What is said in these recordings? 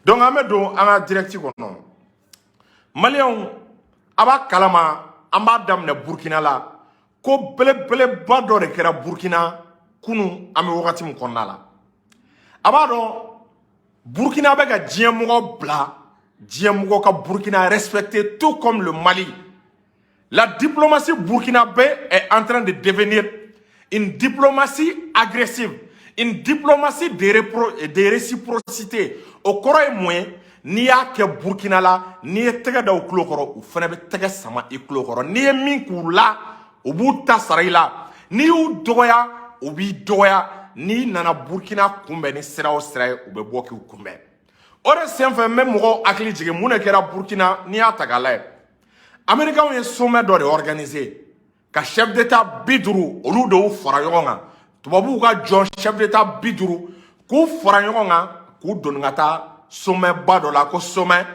Donc an bɛ don an ka direct kɔnɔ. Maliyɛnw, a b'a kalama, an b'a daminɛ Burukina la. Ko belebeleba dɔ de kɛra Burukina kunun. An bɛ wagati min kɔnɔna la, a b'a dɔn Burukina bɛ ka diɲɛ mɔgɔ bila, diɲɛ mɔgɔ ka Burukina respecter, tout comme le Mali. La diplomatie burkinabé est en train de devenir une diplomatie agressive, une diplomatie de réciprocité. O kɔrɔ ye mun ye? N'i y'a kɛ Burkina la, n'i ye tɛgɛ da u tulo kɔrɔ, u fana bɛ tɛgɛ sama i tulo kɔrɔ. N'i ye min k'u la, u b'u ta sara i la. N'i y'u dɔgɔya, u b'i dɔgɔya. N'i nana Burkina kunbɛn ni sira o sira ye, u bɛ bɔ k'u kunbɛn. O de senfɛ, n bɛ mɔgɔw hakili jigin mun de kɛra Burkina. N'i y'a ta k'a lajɛ, Américains ye sommet dɔ de organiser ka chef d'état 50, olu de y'u fara ɲɔgɔn kan, tubabuw ka jɔn chef d'état 50, k'u fara ɲɔgɔn kan, k'u doni ka taa sommet ba dɔ la ko sommet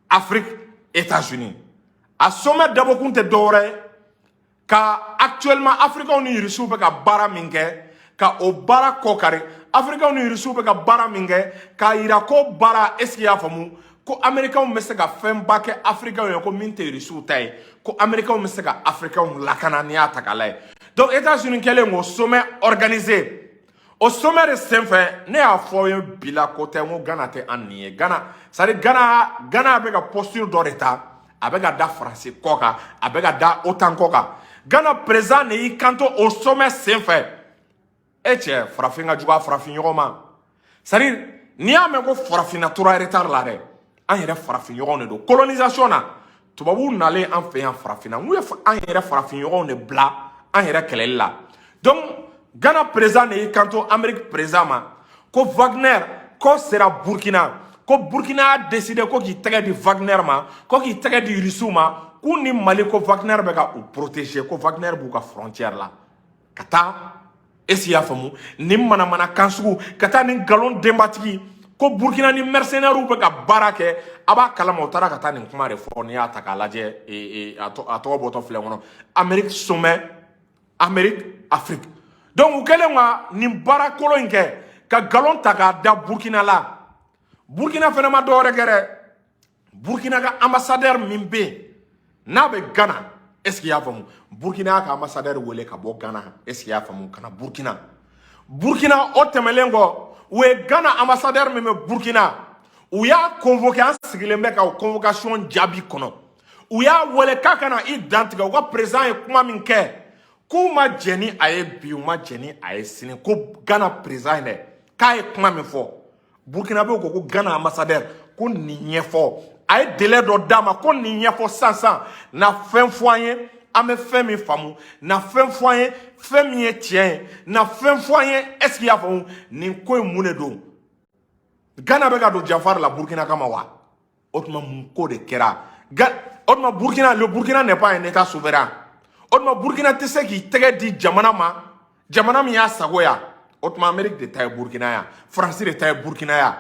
Afrique États-Unis. A sommet dabɔkun tɛ dɔwɛrɛ ye ka actuellement Africains ni Russiw bɛ ka baara min kɛ, ka o baara kɔkari. Africains ni Russiw bɛ ka baara min kɛ, k'a yira ko baara, est ce que i y'a faamu, ko Américains bɛ se ka fɛnba kɛ Africains ye, ko min tɛ Russiw ta ye, ko Américains bɛ se ka Africains lakana. N'i y'a ta k'a lajɛ, donc États-Unis kɛlen k'o sommet organiser, o sommet de senfɛ, ne y'a fɔ aw ye bi la ko tɛ, n ko Ghana tɛ an nin ye. Ghana, c'est à dire Ghana bɛ ka posture dɔ de ta, a bɛ ka da Faransi kɔ kan, a bɛ ka da OTAN kɔ kan. Ghana président de y'i kanto o sommet senfɛ. E cɛ, farafin ka jugu a farafin ɲɔgɔn ma. C'est à dire n'i y'a mɛn ko farafinna tora retard la dɛ, an yɛrɛ farafin ɲɔgɔnw de don. Colonisation na, tubabuw nalen an fɛ yan farafinna, n'u ye an yɛrɛ farafin ɲɔgɔnw de bila an yɛrɛ kɛlɛli la. Donc Ghana président de y'i kanto Amérique président ma ko Wagner ko sera Burkina, ko Burkina y'a décidé ko k'i tɛgɛ di Wagner ma, ko k'i tɛgɛ di Russiw ma, k'u ni Mali, ko Wagner bɛ ka u protéger, ko Wagner b'u ka frontière la ka taa. Est ce que i y'a faamu? Nin manamanakan sugu ka taa nin nkalon denbatigi ko Burkina ni mercenaires bɛ ka baara kɛ, a b'a kalama, o taara ka taa nin kuma de fɔ. N'i y'a ta k'a lajɛ, a tɔgɔ bɔtɔ filɛ kɔnɔ, Amérique, sommet Amérique Afrique. Donc u kɛlen ka nin baara kolon in kɛ, ka nkalon ta k'a da Burkina la, Burkina fana ma dɔwɛrɛ kɛ dɛ. Burkina ka ambassadeur min bɛ yen n'a bɛ Ghana, est ce que i y'a faamu, Burkina y'a ka ambassadeur wele ka bɔ Ghana, est ce que i y'a faamu, ka na Burkina. Burkina o tɛmɛnen kɔ, u ye Ghana ambassadeur min bɛ Burkina, u y'a convoqué. An sigilen bɛ ka o convocation jaabi kɔnɔ. U y'a wele k'a ka na i dantigɛ u ka président ye kuma min kɛ, k'u ma jɛn ni a ye bi, u ma jɛn ni a ye sini. Ko Ghana président in dɛ, k'a ye kuma min fɔ, Burkinabéw ko ko Ghana ambassadeur ko nin ɲɛfɔ. A ye délai dɔ d'a ma ko nin ɲɛfɔ sisan sisan na, fɛn fɔ an ye, an bɛ fɛn min faamu na, fɛn fɔ an ye, fɛn min ye tiɲɛ ye na, fɛn fɔ an ye. Est ce que i y'a faamu, nin ko in mun de don? Ghana bɛ ka don janfa de la Burkina kama wa? O tuma mun ko de kɛra? O tuma Burkina, le Burkina n'est pas un état souverain? O tuma Burkina tɛ se k'i tɛgɛ di jamana ma, jamana min y'a sago ya? O tuma Amérique de ta ye Burkina ya, Faransi de ta ye Burkina ya?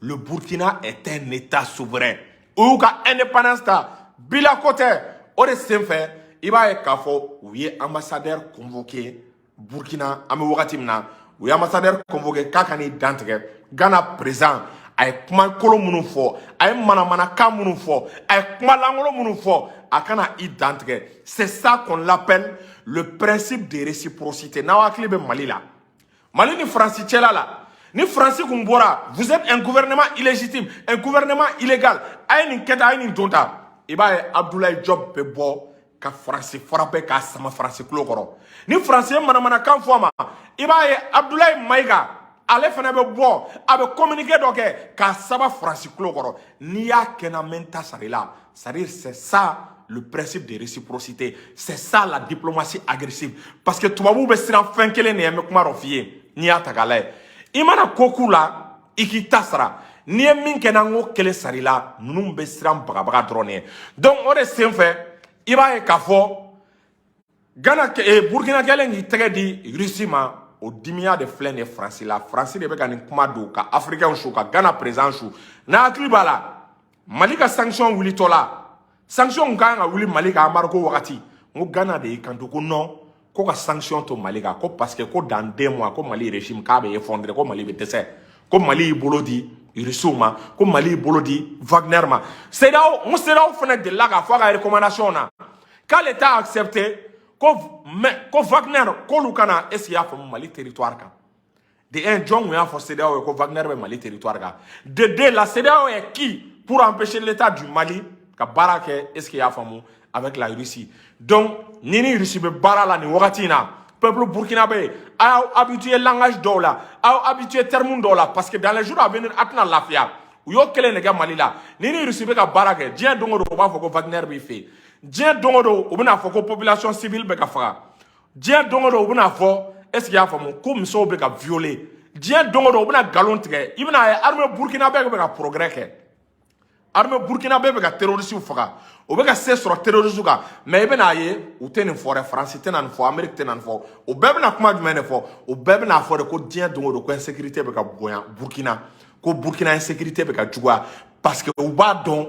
Le Burkina est un état souverain. O y'u ka indépendance ta bila ko tɛ. O de senfɛ, i b'a ye k'a fɔ u ye ambassadeur convoqué Burkina. An bɛ wagati min na, u ye ambassadeur convoqué k'a ka n'i dantigɛ Ghana président a ye kuma kolon minnu fɔ, a ye manamanakan minnu fɔ, a ye kuma lankolon minnu fɔ, a kana i dantigɛ. C'est ça qu'on l'appelle le principe de réciprocité. N'aw hakili bɛ Mali la, Mali ni Faransi cɛla la, ni Faransi kun bɔra, vous êtes un gouvernement illégitime, un gouvernement illégal, a ye nin kɛ tan, a ye nin don tan, i b'a ye Abdoulaye Diop bɛ bɔ ka Faransi frappé, k'a sama Faransi tulo kɔrɔ. Ni Faransi ye manamanakan fɔ a ma, i b'a ye Abdoulaye Maïga, ale fana bɛ bɔ, a bɛ communiqué dɔ kɛ k'a saba Faransi tulo kɔrɔ. N'i y'a kɛ n na, n bɛ n ta sara i la. C'est à dire, c'est ça le principe de réciprocité, c'est ça la diplomatie agressive. Parce que tubabuw bɛ siran fɛn kelen de ye. N bɛ kuma dɔ f'i ye, n'i y'a ta k'a lajɛ, i mana ko k'u la, i k'i ta sara. N'i ye min kɛ n'an ko kelen sara i la, ninnu bɛ siran bagabaga dɔrɔn de ye. Donc o de senfɛ, i b'a ye k'a fɔ Ghana, Burkina kɛlen k'i tɛgɛ di Russie ma, o dimiya de filɛ nin ye Faransi la. Faransi de bɛ ka nin kuma don ka Africain su, ka Ghana président su. N'a hakili b'a la, Mali ka sanction wulitɔ la, sanction kun kan ka wuli Mali ka embargo wagati, n ko Ghana de y'i kanto ko non, ko ka sanction to Mali kan, ko parce que ko dans 2 mois, ko Mali régime k'a bɛ effondrer, ko Mali bɛ dɛsɛ, ko Mali y'i bolo di Irisiw ma, ko Mali y'i bolo di Wagner ma. CEDEAO, n ko CEDEAO fana delila k'a fɔ a ka recommandation na k'ale t'a accepter ko, mais ko Wagner k'olu kana, est ce que i y'a faamu, Mali territoire kan. De un, jɔn kun y'a fɔ CEDEAO ye ko Wagner bɛ Mali territoire kan? De deux, la CEDEAO est qui pour empêcher l'État du Mali ka baara kɛ, est ce que i y'a faamu, avec la Russie? Donc ni Russie bɛ baara la nin wagati in na, peuple burkinabé, a y'aw habitué langage dɔw la, a y'aw habitué terme dɔw la, parce que dans les jours à venir, a tɛna lafiya. U y'o kelen de kɛ Mali la. Ni Russie bɛ ka baara kɛ, diɲɛ don o don u b'a fɔ ko Wagner b'i fɛ yen. Diɲɛ don o don u bɛna fɔ ko population civile bɛ ka faga. Diɲɛ don o don u bɛna fɔ, est ce que i y'a faamu, ko musow bɛ ka violer. Diɲɛ don o don u bɛna nkalon tigɛ. I bɛna ye, armée burkinabé bɛ ka progrès kɛ, armée burkinabé bɛ ka terroriste faga, o bɛ ka se sɔrɔ terroriste kan. Mais i bɛna ye, u tɛ nin fɔ dɛ. Faransi tɛna nin fɔ, Amérique tɛna nin fɔ. U bɛɛ bɛna kuma jumɛn de fɔ? U bɛɛ bɛna fɔ de ko diɲɛ don o don ko insécurité bɛ ka bonya Burkina, ko Burkina insécurité bɛ ka juguya, parce que u b'a dɔn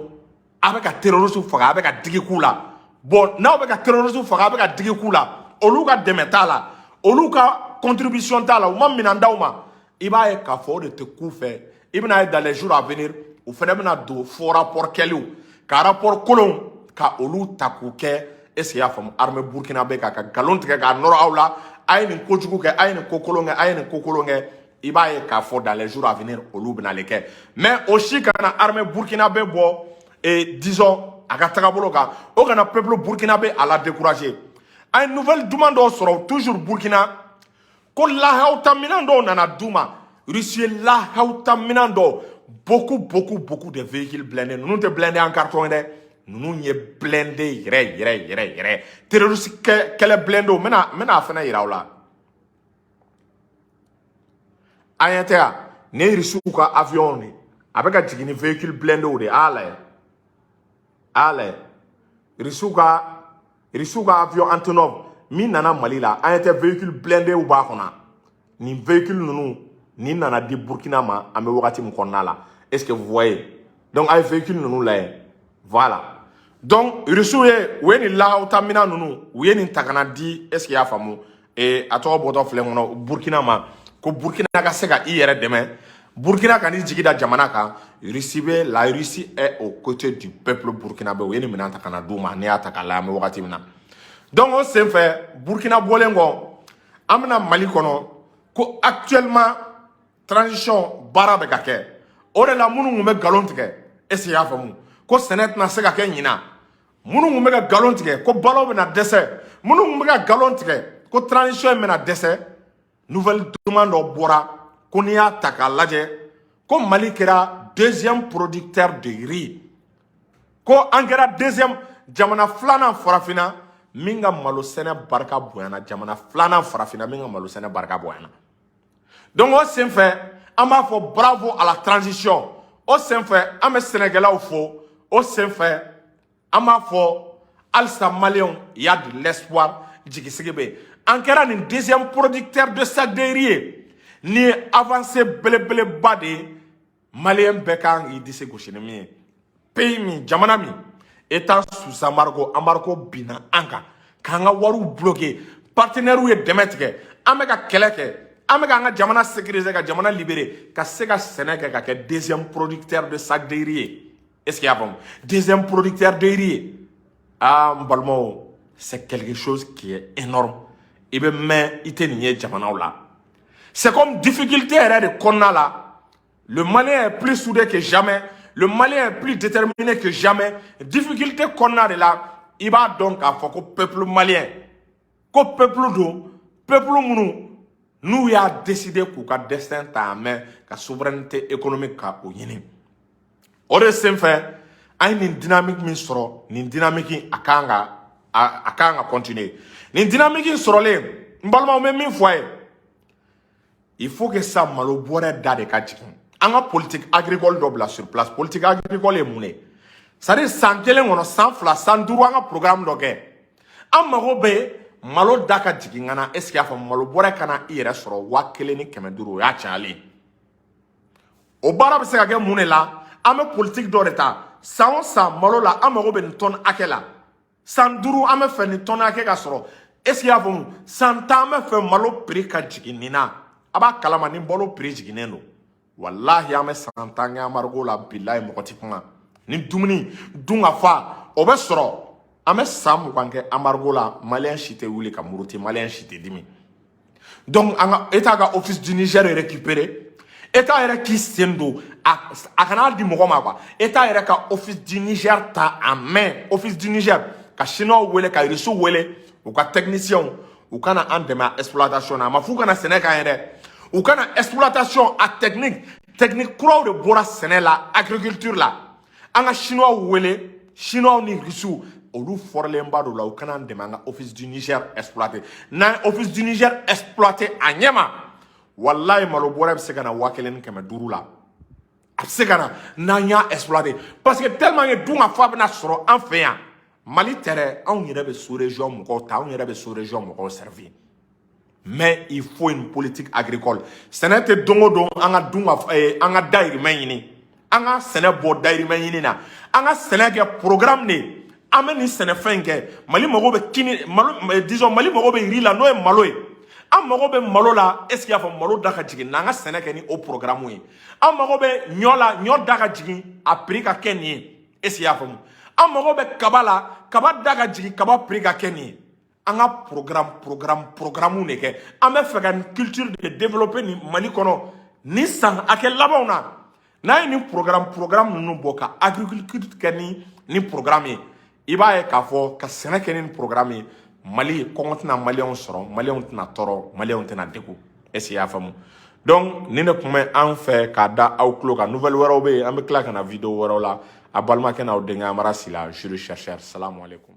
a bɛ ka terroriste faga, a bɛ ka digi k'u la. Bon, n'aw bɛ ka terroriste faga, a bɛ ka digi k'u la, olu ka dɛmɛ t'a la, olu ka contribution t'a la, u ma minɛn d'aw ma. I b'a ye k'a fɔ o de tɛ k'u fɛ. I bɛna ye, dans les jours à venir, u fana bɛna don faux rapport kɛliw ka rapport kolonw ka olu ta k'u kɛ, est ce que i y'a faamu, armée burkinabé ka nkalon tigɛ k'a nɔrɔ aw la: a ye nin kojugu kɛ, a ye nin ko kolon kɛ, a ye nin ko kolon kɛ. I b'a ye k'a fɔ dans les jours à venir, olu bɛna le kɛ. Mais o si kana armée burkinabé bɔ et disons a ka tagabolo kan, o kana peuple burkinabé a la décourager. An ye nouvelle duman dɔw sɔrɔ toujours Burkina, ko lahawta minɛn dɔw nana d'u ma. Russie ye lahawta minɛn dɔw, beaucoup, beaucoup, beaucoup de véhicules blindés. Ninnu tɛ blindés en carton ye dɛ, ninnu ye blindé yɛrɛ yɛrɛ yɛrɛ yɛrɛ, terroriste kɛlɛ blindé. N bɛna a fana yira aw la. An ɲɛ tɛ yan, nin ye Russiw ka avion de, a bɛ ka jigin ni véhicule blindé de. A y'a lajɛ, a y'a lajɛ, Russiw ka avion Antonov min nana Mali la, an ɲɛ tɛ véhicule blindé b'a kɔnɔ? Nin véhicule ninnu, nin nana di Burkina ma an bɛ wagati min kɔnɔna la. Est ce que vous voyez? Donc a ye véhicule ninnu lajɛ. Voilà, donc Russiw ye, u ye nin lahawta minɛn ninnu, u ye nin ta ka na di, est ce que i y'a faamu, ee a tɔgɔ bɔtɔ filɛ n kɔnɔ, Burkina ma, ko Burkina ka se ka i yɛrɛ dɛmɛ, Burkina ka n'i jigi da jamana kan. Russie bɛ, la Russie est aux côtés du peuple burkinabé. U ye nin minɛn ta ka na d'u ma. N'i y'a ta k'a lajɛ, an bɛ wagati min na. Donc o senfɛ, Burkina bɔlen kɔ, an bɛna Mali kɔnɔ, ko actuellement transition baara bɛ ka kɛ. O de la, minnu tun bɛ nkalon tigɛ, est ce que i y'a faamu, ko sɛnɛ tɛna se ka kɛ ɲinan, minnu tun bɛ ka nkalon tigɛ ko balo bɛna dɛsɛ, minnu tun bɛ ka nkalon tigɛ ko transition in bɛna dɛsɛ, nouvelle duman dɔ bɔra ko n'i y'a ta k'a lajɛ, ko Mali kɛra deuxième producteur de riz, ko an kɛra deuxième, jamana filanan farafinna min ka malo sɛnɛ barika bonyana, jamana filanan farafinna min ka malo sɛnɛ barika bonyana. Donc o senfɛ, an b'a fɔ bravo à la transition. O senfɛ, an bɛ sɛnɛkɛlaw fo. O senfɛ, an b'a fɔ halisa Maliyɛnw, il y a de l'espoir, jigisigi bɛ yen. An kɛra nin deuxième producteur de sac de riz ye. Nin ye avancée belebeleba de ye, Maliyɛn bɛɛ kan k'i disi gosi ni min ye. Pays min, jamana min étant sous embargo, embargo binna an kan k'an ka wariw bloqué, partenaires ye dɛmɛ tigɛ, an bɛ ka kɛlɛ kɛ, an bɛ k'an ka jamana sécuriser, ka jamana libérer, ka se ka sɛnɛ kɛ, ka kɛ deuxième producteur de sac de riz ye. Est ce que i y'a faamu? Deuxième producteur de riz ye. Ah, n balimaw, c'est quelque chose qui est énorme. I bɛ mɛn, i tɛ nin ye jamanaw la. C'est comme difficulté yɛrɛ de kɔnɔna la, le Malien est plus soudé que jamais, le Malien est plus déterminé que jamais. Difficulté kɔnɔna de la, i b'a dɔn k'a fɔ ko peuple malien, ko peuple don, peuple minnu n'u y'a décidé k'u ka destin ta en main, ka souveraineté économique ka o ɲini. O de senfɛ, an ye nin dynamique min sɔrɔ, nin dynamique in, a kan ka continuer. Nin dynamique in sɔrɔlen, n balimaw, n bɛ min fɔ a ye, il faut que sa malo bɔrɛ da de ka jigin. An ka politique agricole dɔ bila sur place. Politique agricole ye mun ye? C'est à dire san kelen kɔnɔ, san 2, san 5, an ka programme dɔ kɛ. An mago bɛ malo da ka jigin ka na, est ce que y'a faamu, malo bɔrɛ ka na i yɛrɛ sɔrɔ 1500, o y'a cayalen. O baara bɛ se ka kɛ mun de la? An bɛ politique dɔ de ta. San o san, malo la, an mago bɛ nin tonne hakɛ la. San 5, an bɛ fɛ nin tonne hakɛ ka sɔrɔ. Est ce que y'a faamu? San 10, an bɛ fɛ malo prix ka jigin nin na. A b'a kalama, ni balo prix jiginnen don, Walahi, an bɛ san 10 kɛ embargo la, bilahi, mɔgɔ ti kuma. Ni dumuni dun ka fa, o bɛ sɔrɔ. An bɛ san 20 kɛ embargo la, Malien si tɛ wuli ka muruti, Malien si tɛ dimi. Donc an ka État ka Office du Niger récupérer, État yɛrɛ k'i sen don a, kana di mɔgɔ ma quoi. État yɛrɛ ka Office du Niger ta en main, Office du Niger ka Chinois wele, ka Russiw wele, u ka techniciens, u kana an dɛmɛ a exploitation na. A ma f'u kana sɛnɛ k'an ye dɛ, u kana exploitation a technique, technique kuraw de bɔra sɛnɛ la, agriculture la. An ka Chinois wele, Chinois ni Russiw, olu fɔrilenba don la, u kana an dɛmɛ an ka Office du Niger exploiter. N'an ye Office du Niger exploiter a ɲɛ ma, walayi, malo bɔrɛ bɛ se ka na 1500 la. A bɛ se ka na n'an y'a exploiter, parce que tellement que dun ka fa bɛna sɔrɔ an fɛ yan. Mali tɛ dɛ, anw yɛrɛ bɛ sous région mɔgɔw ta, anw yɛrɛ bɛ sous région mɔgɔw servir. Mais il faut une politique agricole. Sɛnɛ tɛ don o don an ka dun ka an ka dahirimɛ ɲini, an ka sɛnɛ bɔ dahirimɛ ɲini na, an ka sɛnɛ kɛ programme de ye. An bɛ nin sɛnɛfɛn in kɛ. Mali mago bɛ kini malo, disons Mali mago bɛ riz la, n'o ye malo ye. An mago bɛ malo la, est ce que i y'a fɔ malo da ka jigin, n'an ka sɛnɛ kɛ ni o programme ye. An mago bɛ ɲɔ la, ɲɔ da ka jigin, a prix ka kɛ nin ye, est ce que i y'a faamu? An mago bɛ kaba la, kaba da ka jigin, kaba prix ka kɛ nin ye. An ka programme de kɛ. An bɛ fɛ ka nin culture de développer nin Mali kɔnɔ ni san hakɛ labanw na. N'a ye nin programme ninnu bɔ ka agriculture kɛ ni programme ye, i b'a ye k'a fɔ ka sɛnɛ kɛ ni programme ye, Mali kɔngɔ tɛna Maliyɛnw sɔrɔ, Maliyɛnw tɛna tɔɔrɔ, Maliyɛnw tɛna degun. Est ce que i y'a faamu? Donc nin de tun bɛ an fɛ k'a da aw tulo kan. Nouvelle wɛrɛw bɛ yen, an bɛ tila ka na vidéo wɛrɛw la. A balimakɛ n'aw denkɛ Amara Sila, juriste chercheur. Salamu aleykum.